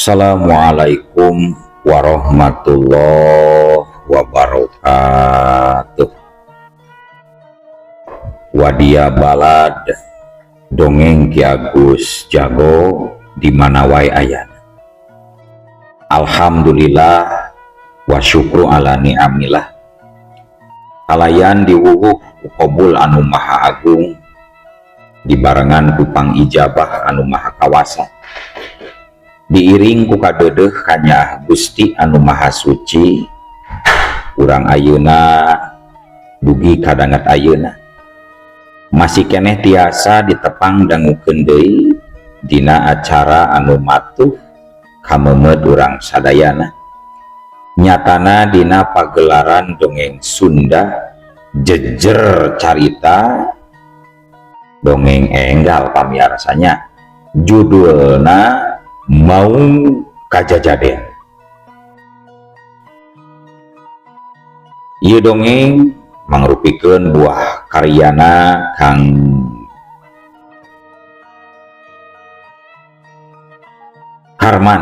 Assalamualaikum warahmatullahi wabarakatuh. Wadia balad dongeng Ki Agus Jago di mana wae ayana. Alhamdulillah wa syukru ala ni'amillah. Kalayan diwuwuh ku qabul anu maha agung, dibarengan ku pangijabah anu maha kawasa, diiring ku kadeudeuh kanyaah Gusti anu maha suci. Urang ayeuna dugi kadanget ayeuna masih keneh tiasa ditepang dangukeun deui dina acara anu matuh kameumeut urang sadayana, nyatana dina pagelaran dongeng Sunda jejer carita dongeng enggal pamiarsanya, judulna Maung Kajajaden. Ieu dongeng mangrupikeun buah karyana Kang Karman.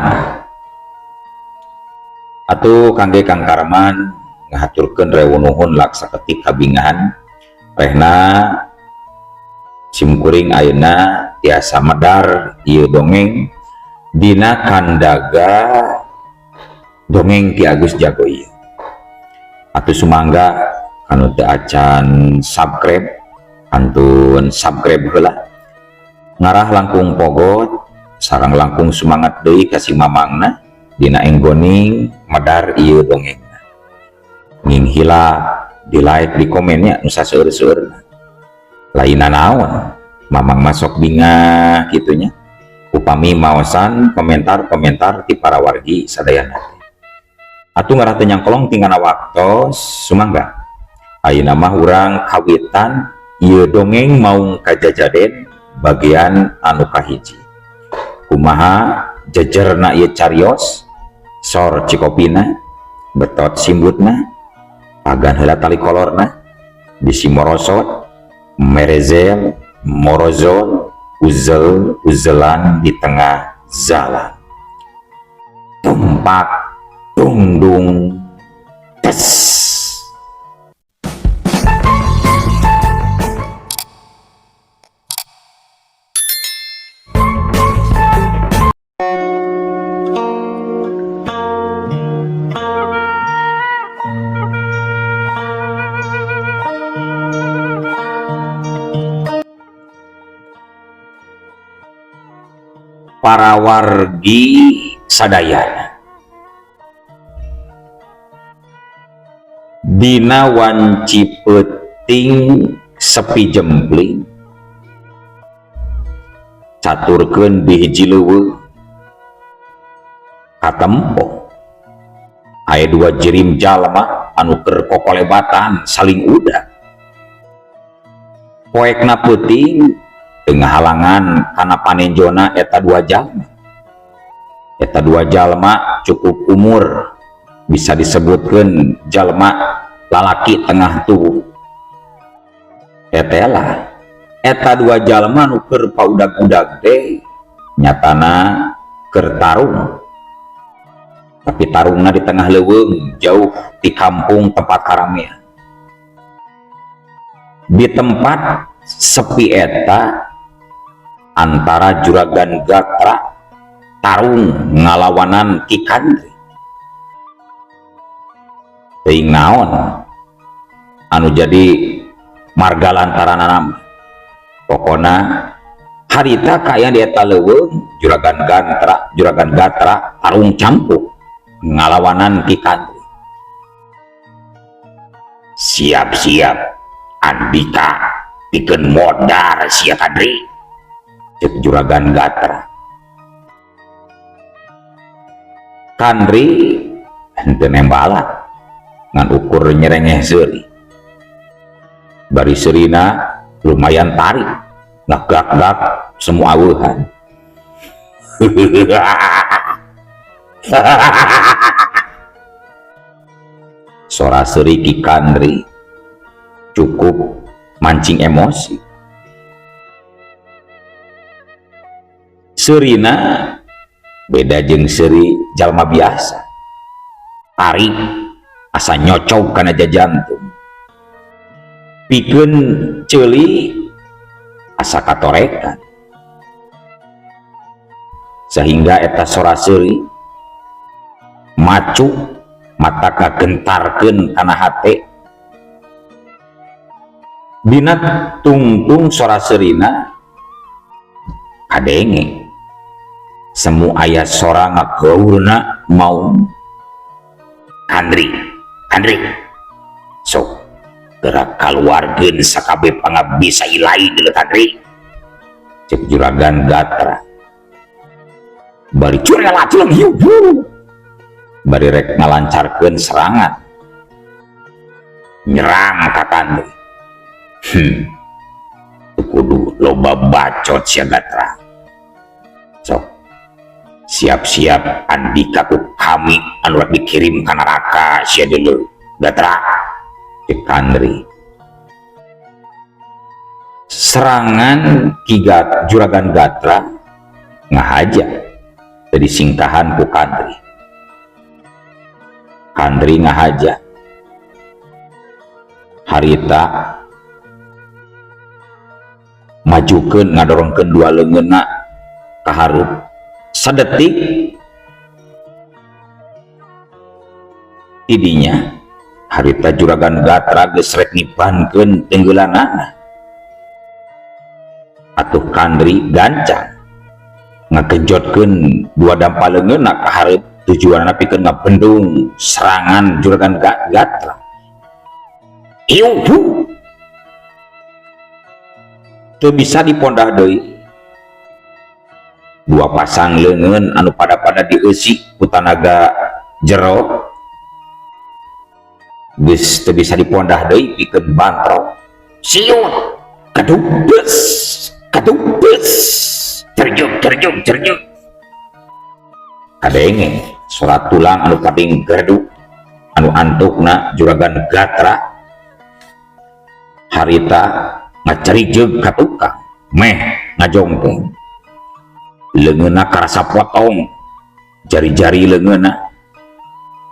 Atuh kangge Kang Karman ngahaturkeun rewu nuhun laksa ketik kabingahan rehna simkuring ayeuna tiasa medar ieu dongeng dina kandaga dongeng Ki Agus Jago ieu. Atuh sumangga kanu teu acan subscribe antun subscribe heula, ngarah langkung pogot sareng langkung semangat deui ka si mamangna dina enggoning medar ieu dongengna. Nging hilap di like di komennya nu saseur-seueurna. Lain naon mamang masuk bingah kitunya upami maosan komentar-komentar ti para wargi sadayana. Atuh ngarah teu nyangkolong tingana waktos sumangga ayeuna mah urang kawitan ieu dongeng Maung Kajajaden bagian anu kahiji. Kumaha jejerna ieu carios, sor cikopina, betot simbutna, pagan heula tali kolorna, bisi morosot, merezel, morozol, uzel uzelan di tengah jalan, tumpak tungdung tes. Para wargi sadayana dina wanci peuting sepi jempling caturkeun di hiji leuweung katempo aya dua jirim jalma anu keur kokolebatan saling udag. Poekna peuting tengah halangan kana panenjona eta dua jalma. Eta dua jalma cukup umur bisa disebutkan jalma lalaki tengah tubuh. Etelah eta dua jalma nu keur paudag-udag teh nyatana keur tarung, tapi tarungna di tengah leuweung jauh di kampung tempat karamean. Di tempat sepi eta antara Juragan Gatra tarung ngalawanan Ki Kandri. Teuing naon anu jadi marga lantaran nama. Pokona harita kaya di eta leuweung Juragan Gatra, Juragan Gatra tarung campur ngalawanan Ki Kandri. Siap-siap Andika pikeun modar sia Kandri, cek Juragan Gatra. Kandri henteu nembalan ngan ukur nyerengeh seuri. Bari seurina lumayan tarik, ngagak-gak semua aweuhan. Sora seuri Ki Kandri cukup mancing emosi. Seurina Beda jeung seuri jalma biasa. Tarik asa nyocok kana jajantung. Pikeun ceuli asa katorekan. Sehingga eta sora seuri macu mata kagentarkeun kana hate. Dina tungtung sora seurina kadenge semu aya sora ngagaurna mau Kandri, Kandri sok gerak kaluarkeun sakabeh pangabisa ilai deuleu Kandri. Cek Juragan Gatra bari curela culeng hiu bari rek ngalancarkeun serangan nyerang ka Kandri. Kudu loba bacot sia Gatra. Sok siap-siap andika ku kami anu rek dikirim ka neraka sia deuleu Gatra. Cek Kandri. Serangan Ki Juragan Gatra ngahaja teu disingkahan ku Kandri. Kandri ngahaja harita majukeun ngadorongkeun dua leungeunna ka hareup. Sadetik tidinya harita Juragan Gatra geus rek nibankeun tenggeulanana. Atuh Kandri gancang ngakejotkeun dua dampa leungeunna ka hareup tujuanna pikeun ngabendung serangan Juragan Gatra. Ieu teu bisa dipondah deui. Dua pasang leungeun anu pada-pada dieusi ku tanaga jero geus teu bisa dipondah deui pikeun bantrok. Siut kadubes kadubes terjuk terjuk terjuk. Kadenge suara tulang anu pating gerduk anu antukna Juragan Gatra harita ngacarijeg ka tukang meh ngajongkong. Leungeunna karasa potong, jari-jari leungeunna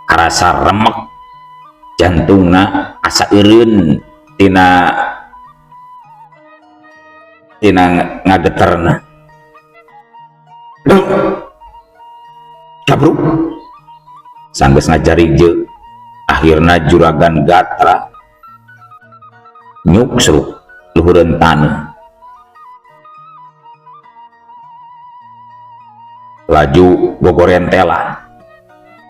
karasa remek, jantungna asa eureun tina ngageterna. Duh, kabruk sanggeus ngajarijeg akhirna Juragan Gatra nyuksruk luhureun taneuh. Laju gogorentelan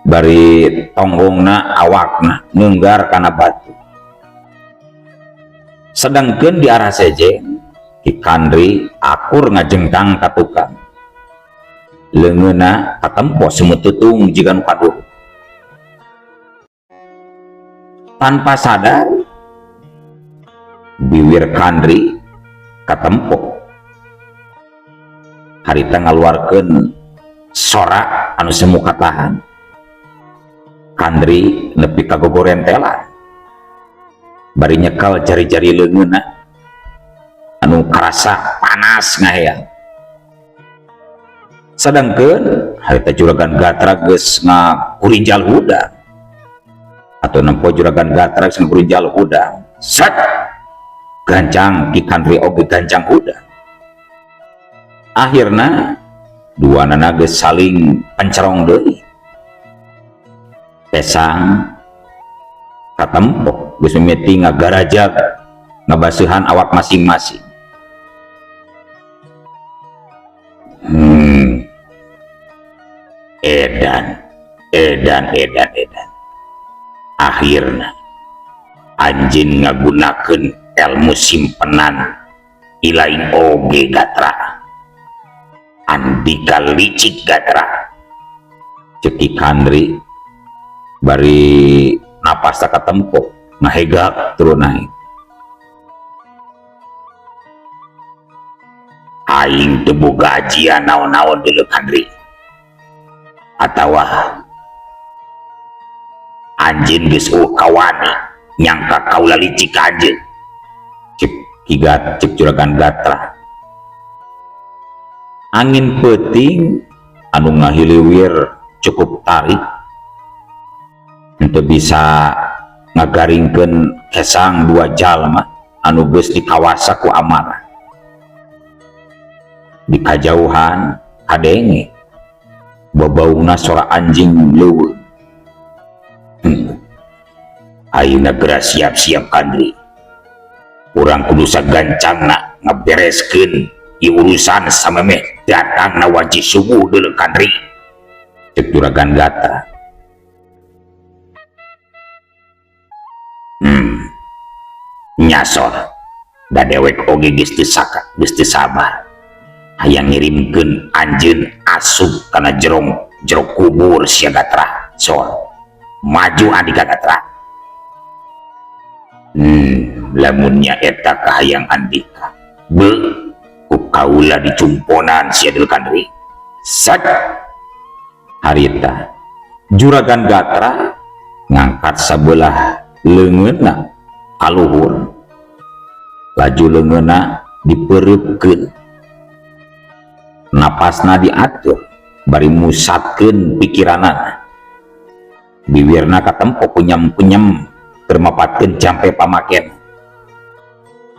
bari tonggongna awakna nunggar kana batu. Sedangkeun di arah sejen Ki Kandri akur ngajengkang ka tukang. Leungeunna katempo semut tutung jiga nu kaduh. Tanpa sadar biwir Kandri katempo harita ngaluarkeun sora anu semu katahan. Kandri nepi ka gogorentelan bari nyekel jari-jari leungeunna anu karasa panas ngaheyang. Sedangkeun harita Juragan Gatra geus ngakurinjal hudang atau nempo Juragan Gatra geus ngakurinjal hudang. Set gancang Ki Kandri oge gancang hudang. Akhirna dua nana geus saling pencerong deui. Pesang katempo geus mimiti ngagarajag ngabaseuhan awak masing-masing. Edan, edan, edan, edan. Akhirna anjeun ngagunakeun ilmu simpenan ilaing oge Gatra. Andika licik Gatra. Cek Ki Kandri bari napas katempo ngahegak turun naik. Aing teu boga ajian naon-naon deuleu Kandri. Atawa anjeun geus eueuh kawani nyangka kaula licik anjeun. Cek Kigat, cek Juragan Gatra. Angin peuting anu ngahiliwir cukup tarik untuk bisa ngagaringkeun kesang dua jalma anu geus dikawasa ku amarah. Di kajauhan kadenge babaungna sora anjing leuweung. Ayeuna geura siap-siap Kandri, urang kudu sagancangna ngabereskeun ieu urusan samemeh datangna wanci subuh deuleu Kandri, cek Juragan Gatra. Nyasor da dewek oge geus teu saka, geus teu sabar hayang ngirimkeun anjeun asup kana jero kubur sia Gatra. Sor maju Andika Gatra. Lamunnya eta kahayang Andika be ku kaula dicumponan sia deul Kandri. Sat harita Juragan Gatra ngangkat sabelah leungeunna kaluhur, laju leungeunna dipereupkeun, napasna diatur bari musatkeun pikiranana, biwirna katempo kunyam-kunyam keur mapatkeun jampe pamaken.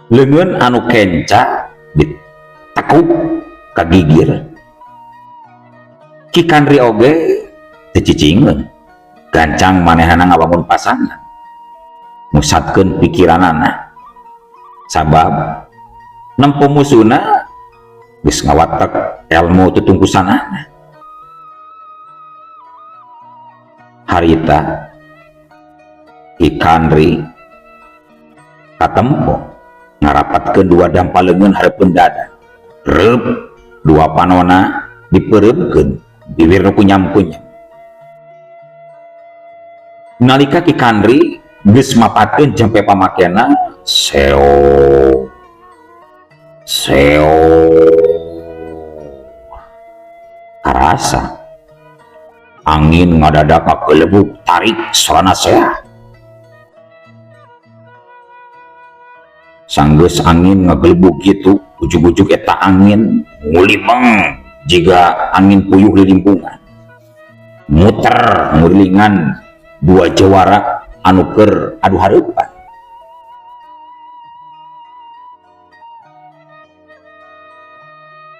Leungeun anu kenca ditekuk ka gigir. Ki Kandri oge teu cicingeun, gancang manehana ngabangun pasangan, musatkeun pikiranana, sabab nempo musuna geus ngawatek ilmu tutungkusanana. Harita Ki Kandri katempo ngarapatkeun dua dampa leungeun hareupeun dada, reup dua panona dipereupkeun, bibir nu kunyam-kunyam. Nalika Ki Kandri geus mapatkeun jampe pamakena, seo seo karasa angin ngadadak ngagelebug tarik sorana seah. Sanggeus angin ngagelebug kitu, ujug-ujug eta angin ngulimeng jiga angin puyuh di lingkungan, muter ngurilingan dua jawara anu keur adu hareupan.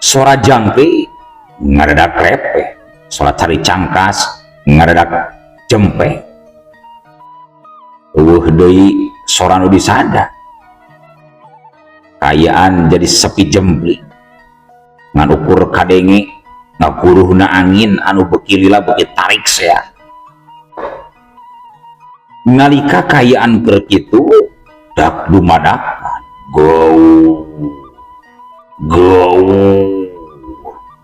Sora jangkrik ngadadak repeh, sora cari cangkas ngadadak jempe, eueuh deui sora nu disada, kayaan jadi sepi jembling. Ngan ukur kadenge ngaguruhna angin anu beuki lila beuki tarik sea. Nalika kayaan keur kitu dak dumadakan gau gau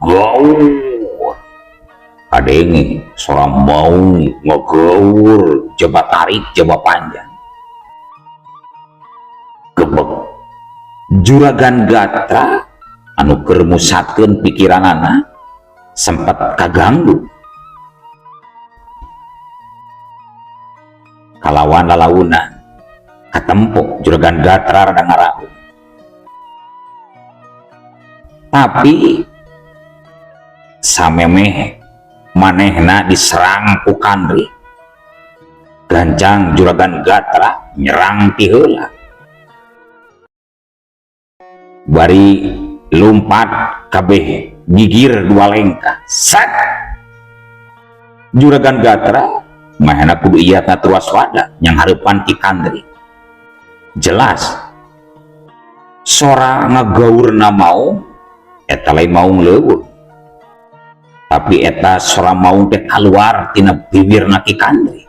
gaur, kadenge sora maung ngagaur jaba tarik jaba panjang. Gebek Juragan Gatra anu keur musatkeun pikiranana sempat kaganggu kalawan lalaunan. Katempo Juragan Gatra rada ngarahu, tapi samemeh manehna diserang ku Kandri, gancang Juragan Gatra nyerang ti heula, bari lumpat kabeh gigir dua lengkah. Sat Juragan Gatra manehna kudu iatna tur waspada yang hareupan Ki Kandri. Jelas sora ngagaurna maung eta lain maung leuweung, tapi eta sora maung teh kaluar tina bibirna Ki Kandri.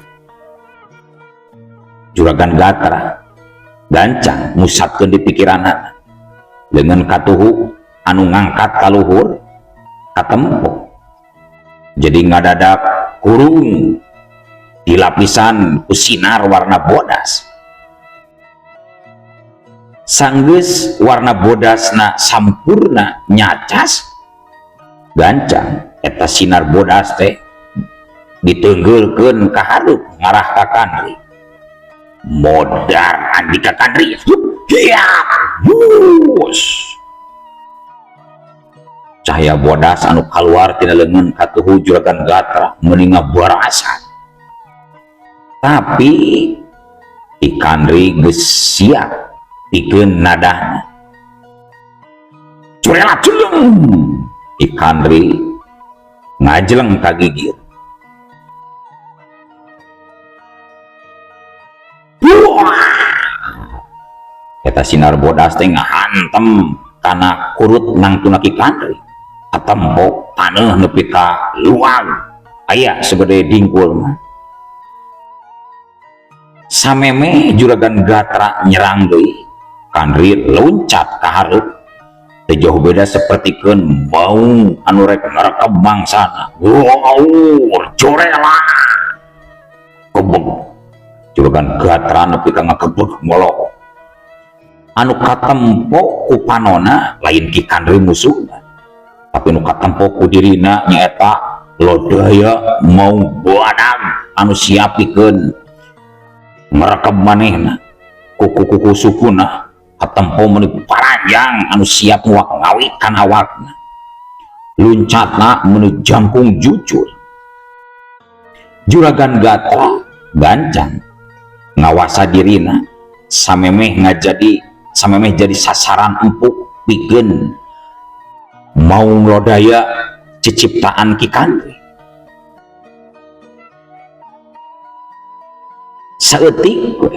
Juragan Gatra gancang musatkeun di pikiranana, leungeun katuhu anu ngangkat kaluhur katempo, jadi ngadadak kurung di lapisan ku sinar warna bodas. Sanggeus warna bodasna sampurna nyacas, gancang eta sinar bodas teh ditenggulkeun ka hareup ngarah ka Kandri. Modar Andika Kandri, hiap bus. Cahaya bodas anu kaluar tina leungeun katuhu Juragan Gatra meuni ngabarasa. Tapi Ki Kandri geus siap pikeun nadahna. Curela culung. Ki Kandri ngajeleng ka gigir. Eta sinar bodas teh ngahantem kana kurut nangtuna Ki Kandri. Katempo taneuh nepi ka luang aya segede dingkul mah. Sameme Juragan Gatra nyerang deui, Kandri loncat ka hareup. Teu jauh beda sapertikeun maung anu rek ngarekeb mangsana. Wow, corela. Kebeg. Juragan Gatra nepi ka ngakebeg molok. Anu katempo ku panona lain Ki Kandri musuhna, tapi nu katempo ku dirina nyaeta Lodaya Maung Badag anu siap pikeun merekeb manehna. Kuku-kuku sukuna katempo meuni paranjang anu siap nguak ngawikan awakna. Luncatna meuni jangkung jujur. Juragan Gatra gancang ngawasa dirina samemeh ngajadi samemeh jadi sasaran empuk pikeun Maung Lodaya ciciptaan Ki Kandri. Saeutik we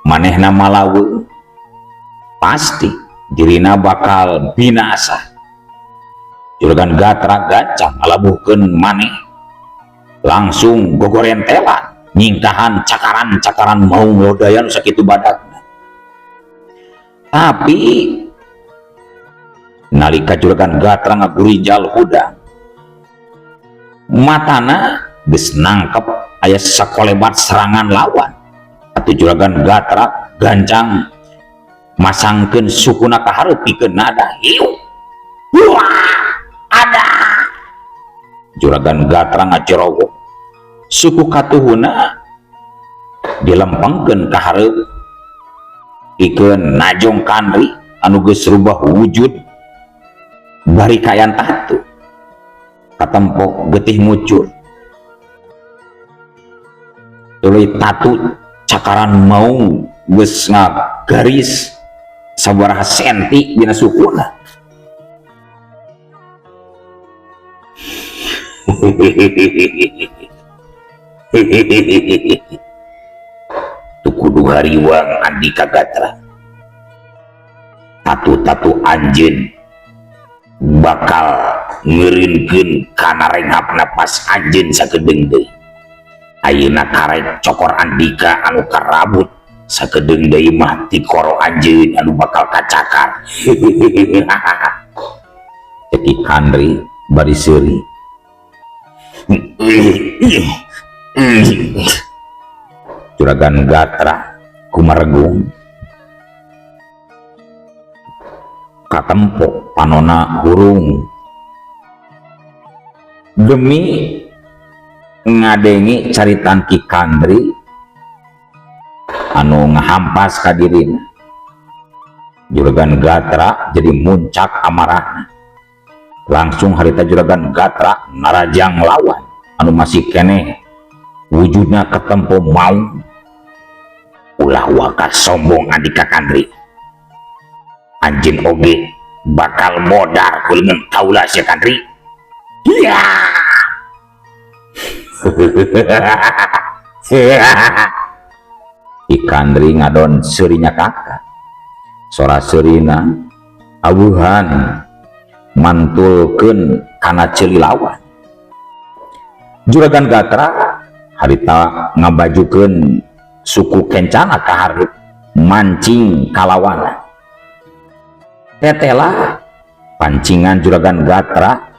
manehna malaweung pasti dirina bakal binasa. Juragan Gatra gancang ngalabuhkeun maneh langsung gogorentelan nyingkahan cakaran-cakaran Maung Lodaya nu sakitu badagna. Tapi nalika Juragan Gatra ngagurinjal hudang, matana geus nangkep aya sakolebat serangan lawan. Atuh Juragan Gatra gancang masangkeun sukuna ka hareup pikeun nada. Hiu. Wah, ada. Juragan Gatra ngajerowok. Suku katuhuna dilempengkeun ka hareup pikeun najong Kandri anu geus rubah wujud bari kayan tatu. Katempo getih mucur. Tuluy tatu cakaran maung geus ngagaris sabaraha senti dina sukuna. Tu kudu hariwang Andika Gatra. Tatu-tatu anjeun bakal ngeureunkeun kana renghap napas anjeun sakedeung deui. Ayeuna karek cokor Andika anu karabut sakedeung deui mah tikoro anjeun anu bakal kacakar. Cek Ki Kandri bari seuri. Juragan Gatra kumaregung katempo panona hurung demi ngadengi caritan Ki Kandri anu ngahampas ka dirina. Juragan Gatra jadi muncak amarahna. Langsung harita Juragan Gatra narajang lawan anu masih keneh wujudna katempo maung. Ulah waka sombong Andika Kandri, anjeun oge bakal modar kulengan kaula sia Kandri. Iya. Ki Kandri ngadon seurinya kakak. Sora seurina awuhan mantulkeun kana ceuli lawan. Juragan Gatra harita ngabajukeun suku kencana ka hareup mancing kalawana. Tetela pancingan Juragan Gatra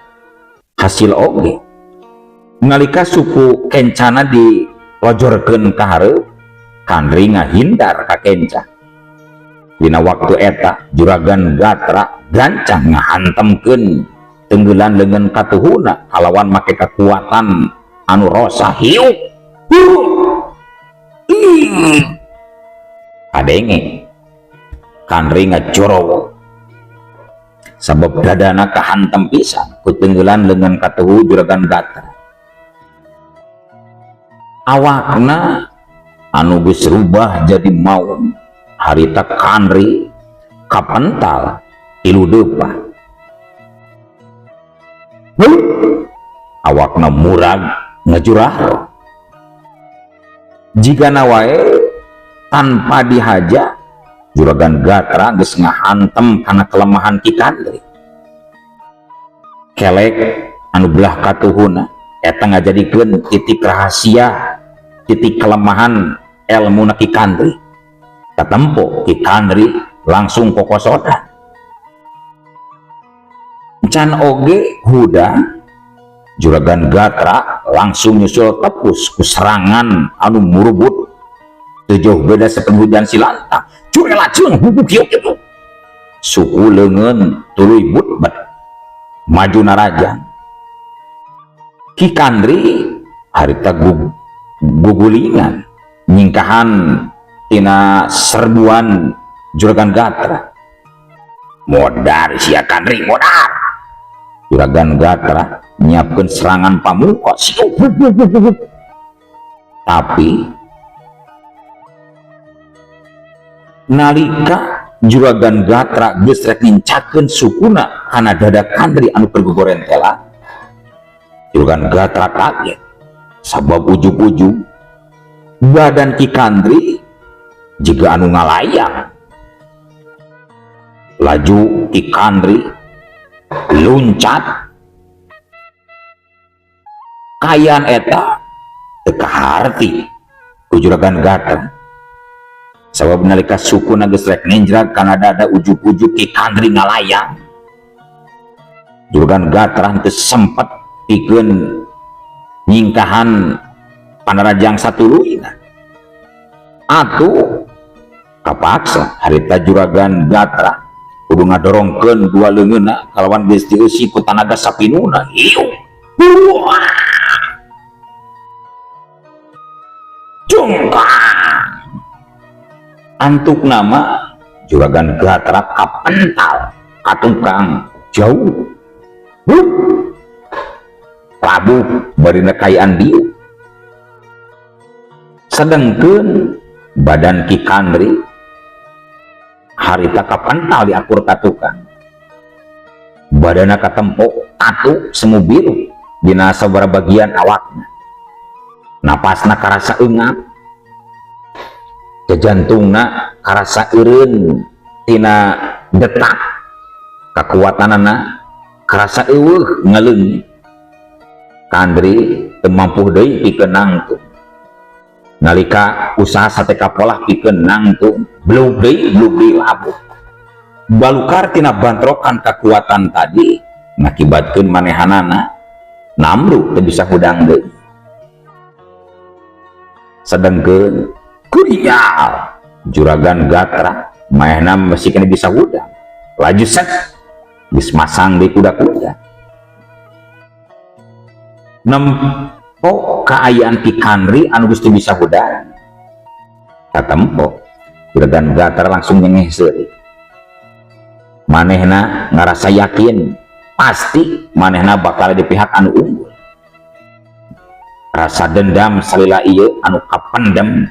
hasil oge. Nalika suku kencana dilojorkeun ka hareup, Kandri ngahindar ka kenca. Dina waktu eta Juragan Gatra gancang ngahantemkeun tenggelan leungeun katuhuna kalawan make kekuatan anu rosa hiuk. Kadenge Kandri ngajorowok. Sabab dadana kahantem pisan ku tenggelan lengan katuhu Juragan Gatra. Awakna anu geus rubah jadi maung harita Kandri kapental 3 depa. Huh? Awakna murag ngajurah. Jigana wae tanpa dihaja Juragan Gatra geus ngahantem kana kelemahan Ki Kandri. Kelek anu belah katuhuna eta ngajadikeun titik rahasia, titik kelemahan elmuna Ki Kandri. Katempo Ki Kandri langsung kokosodan. Can oge huda Juragan Gatra langsung nyusul tepus ku serangan anu murubut teu jauh beda saking hujan silanta. Curelacung bubuk kieu kitu. Suku leungeun tuluy butbet maju narajang. Ki Kandri harita gugulingan nyingkahan tina serbuan Juragan Gatra. Modar sia Kandri, modar. Juragan Gatra nyiapkeun serangan pamuka. Tapi nalika Juragan Gatra geus rek nincakeun sukuna kana dada Kandri anu keur gogorentela, Juragan Gatra kaget sabab ujug-ujug badan Ki Kandri jiga anu ngalayang. Laju Ki Kandri luncat kayan eta teu kaharti ku Juragan Gatra. Sabab nalika sukuna geus rek nenjrag kana dada ujug-ujug Ki Kandri ngalayang. Juragan Gatra teu sempet pikeun nyingkahan panarajang satuluyna. Atuh kapaksa harita Juragan Gatra kudu ngadorongkeun dua leungeunna kalawan geus dieusi ku tanaga sapinuna. Hiu. Wah. Jungkang. Antuk nama Juragan Gatra kapental katukang jauh. Hup. Labuh bari nekaian dieu. Sedengkeun badan Ki Kandri harita kapental di akur katukang. Badana katempo tatu semu biru dina sabaraha bagian awakna. Napasna karasa eungap, jantungna karasa eureun tina detak, kakuatanana karasa eueuh ngaleung. Kandri teu mampu deui pikeun nangtung. Nalika usaha sateka polah pikeun nangtung, belum deui, belum deui labuh. Balukar tina bantrokan kekuatan tadi ngakibatkeun manehanana namru teu bisa hudang deui. Sedengkeun kurial Juragan Gatra manehna masih kena bisa hudang. Laju set geus masang di kuda-kuda. Nempo kaayaan Ki Kandri anu geus teu bisa hudang. Katempo Juragan Gatra langsung nyengeh seuri. Manehna ngarasa yakin pasti manehna bakal di pihak anu unggul. Rasa dendam salila ieu anu kapendem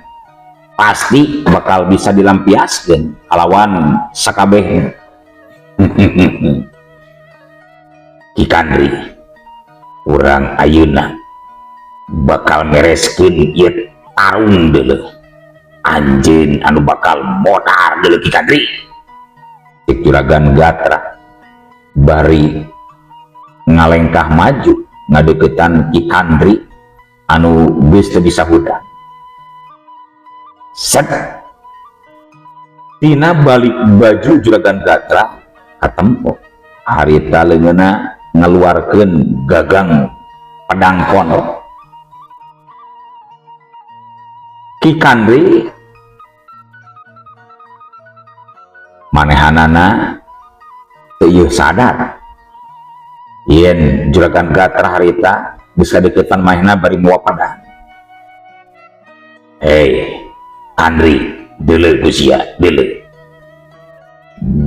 pasti bakal bisa dilampiaskeun kalawan sakabehna. Ki Kandri urang ayeuna bakal mereskeun ieu tarung deuleuh. Anjeun anu bakal modar deuleuh Ki Kandri. Cek Juragan Gatra bari ngalengkah maju ngadeukeutan Ki Kandri anu geus teu bisa hudang. Set tina balik baju Juragan Gatra katempo harita leungeunna ngaluarkeun gagang pedang kono. Ki Kandri manehanana teu ieu sadar yen Juragan Gatra harita geus kadeukeutan manehna bari mawa pedang. Hei Kandri, deuleu ku sia, deuleu.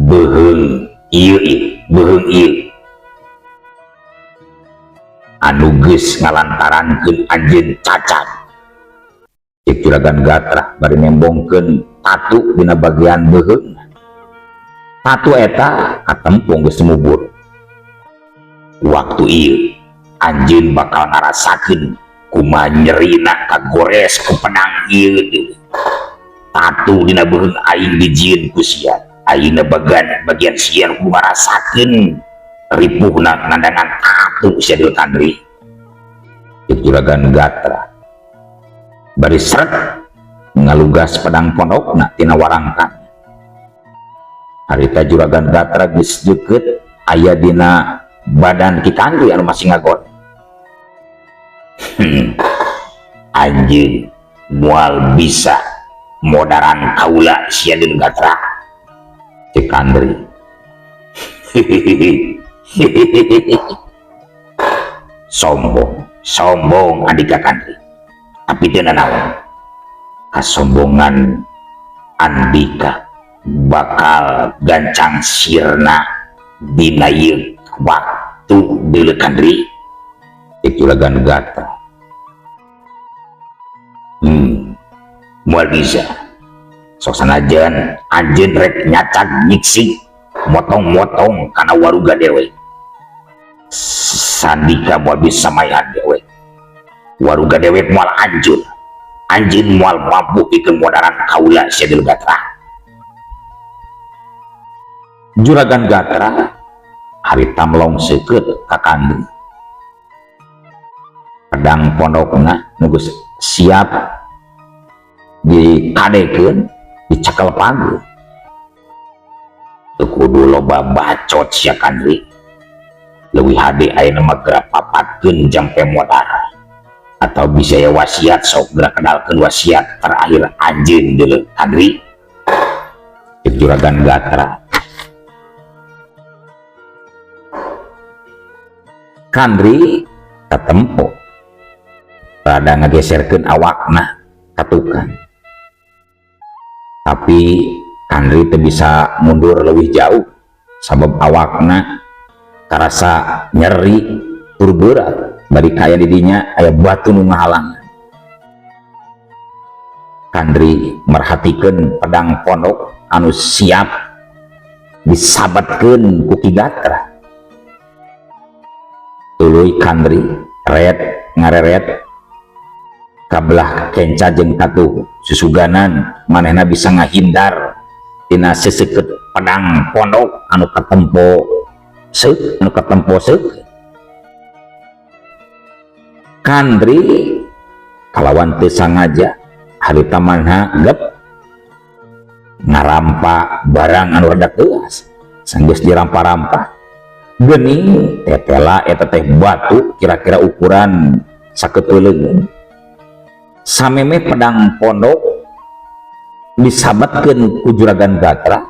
Beuheung ieu ieu Beuheung ieu anu geus ngalantarankeun anjeun cacat. Cek Juragan Gatra bari nembongkeun tatu dina bagian beuheung. Tatu eta katempung geus sumubur. Waktu ieu anjeun bakal ngarasakeun kumaha nyerina kagores ku pedang ieu. Tatu dina beuheung aing dijieun ku sia. Ayeuna bagian sia kudu ngarasakeun ripuhna nandangan tatu sia Deul Kandri. Cek Juragan Gatra bari sret ngalugas pedang pondokna tina warangkan. Harita Juragan Gatra geus deukeut aya dina badan Ki Kandri anu masih ngagon. Anjeun moal bisa modaran kaula sia Deul Gatra. Cek Kandri. Sombong, sombong Andika Kandri. Tapi teu nanaon. Kasombongan Andika bakal gancang sirna dina ieu waktu Deul Kandri. Cek Juragan Gatra. Moal bisa. Sok sanajan anjeun rek nyacag nyiksik motong-motong kana waruga dewe. Sandika moal bisa mayan dewe. Waruga dewe moal anjur. Anjeun moal mampu pikeun modaran kaula sia Deul Gatra. Juragan Gatra harita melong seukeut ka Kandri. Pedang pondokna nu geus siap dikadekeun dicekel pagu. Teu kudu loba bacot sia Kandri. Leuwih hade ayeuna mah geura papatkeun jampe modar. Atau bisa ya wasiat sok geura kedalkeun wasiat terakhir anjeun Deul Kandri. Cek Juragan Gatra. Kandri katempo rada ngageserkeun awakna ka tukang. Tapi Kandri teu bisa mundur leuwih jauh sabab awakna karasa nyeri tur berat bari kaya di dinya aya batu nu ngahalangan. Kandri merhatikeun pedang pondok anu siap disabatkeun ku Ki Gatra. Tuluy Kandri ret ngareret kabelah kenca jeung katuh susuganan manehna bisa ngahindar tina seseukeut pedang pondok anu katempo seuk anu katempo seuk. Kandri kalawan teu sangaja harita manha gep ngarampa barang anu rada teuas sanggeus dirampa-rampa geuning tetela eta teh batu kira-kira ukuran sakeuteuleugeun. Sameme pedang pondok disabatkeun ku Juragan Gatra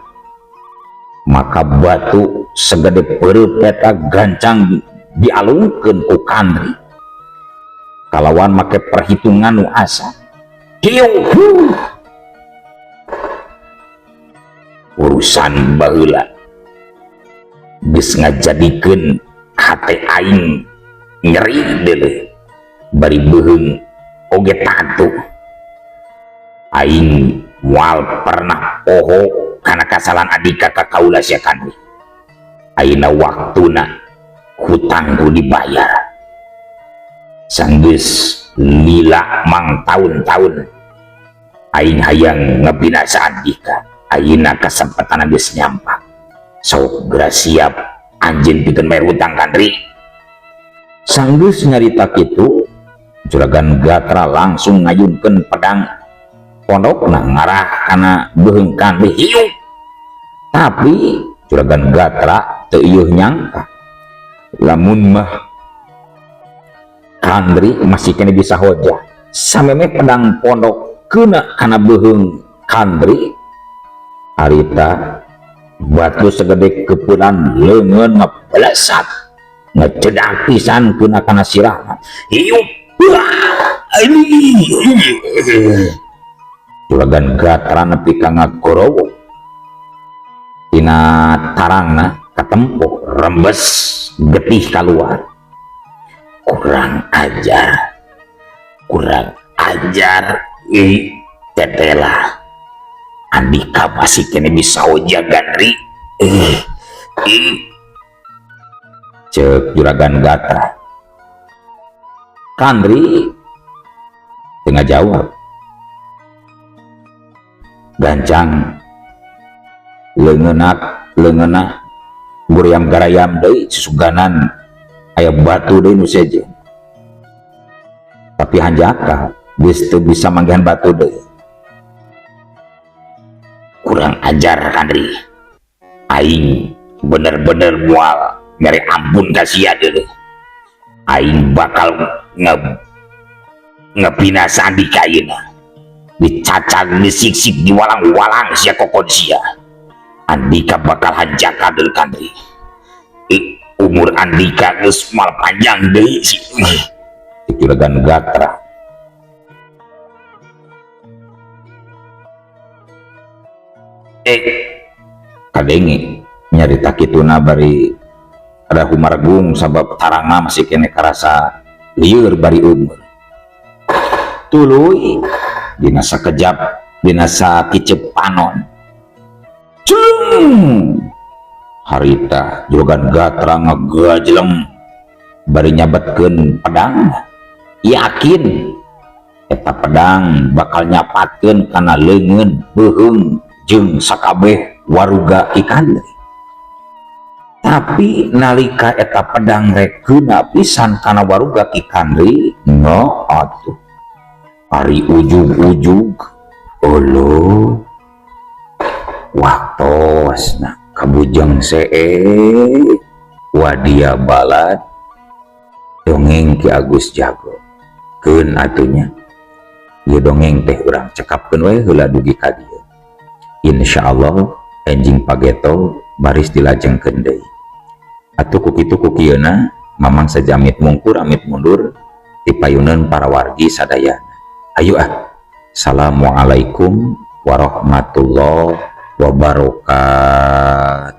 maka batu segede peureup eta gancang dialungkeun ku Kandri kalawan make perhitungan nu asa. Hiu urusan baheula geus ngajadikeun hate aing nyeri deuleuh bari beuheung oge tatu. Aing moal pernah poho kana kasalahan Andika ka kaula sia Kandri. Ayeuna waktuna hutang kudu dibayar. Sanggeus lila mang taun-taun aing hayang ngebinasa Andika. Ayeuna kasempatan geus nyampak. Sok geura siap anjeun pikeun bayar hutang Kandri. Sanggeus nyarita kitu Juragan Gatra langsung ngayunkeun pedang pondokna ngarah kana beuheung Kandri. Hiu. Tapi Juragan Gatra teu ieuh nyangka lamun mah Kandri masih kene bisa hojah. Sameme pedang pondok keuna kana beuheung Kandri harita batu segede kepulan leungeun ngeblesat ngecedak pisan keuna kana sirahna. Hiu. Juragan Gatra nepi ka ngagorowok tina tarangna katempo Rembes getih keluar. Kurang ajar. Kurang ajar. Ih, tetela. Andika masih kene bisa ojagandri. Cek Juragan Gatra. Kandri tengah jawab. Gancang leungeunnak leungeunah guriam garayam deui susuganan aya batu deui nu sejen. Tapi hanjakal geus teu bisa manggihan batu deui. Kurang ajar Kandri. Aing bener-bener mual nyari ampun ka sia deui. Aing bakal ngebinasa Andika ayeuna. Dicacag, disiksik, diwalang-walang sia kokon sia. Andika bakal hanjakal deui Kandri. Umur Andika geus moal panjang deui si. Juragan Gatra. Kadenge nyarita kituna bari ada humargung sabab tarangna masih kene karasa lieur bari umur. Tuluy dina sakejap dina sakicep panon. Cung! Harita Juragan Gatra ngagajleng bari nyabetkeun pedang. Yakin eta pedang bakal nyapatkeun kana leungeun beuheung jeung sakabeh waruga Ki Kandri. Tapi nalika eta pedang rek keuna pisan kana waruga Ki Kandri, no atuh. Ari ujug-ujug olo waktosna kabujeng see wadia balad dongeng Ki Agus Jago. Keun atunya ieu dongeng teh urang cekapkeun we heula dugi ka dieu. Insyaallah enjing pageto baris dilajengkeun deui. Atuh ku kitu ku kieuna mamang sajamit mungkur amit mundur tipayuneun para wargi sadayana. Ayo ah. Assalamualaikum warahmatullahi wabarakatuh.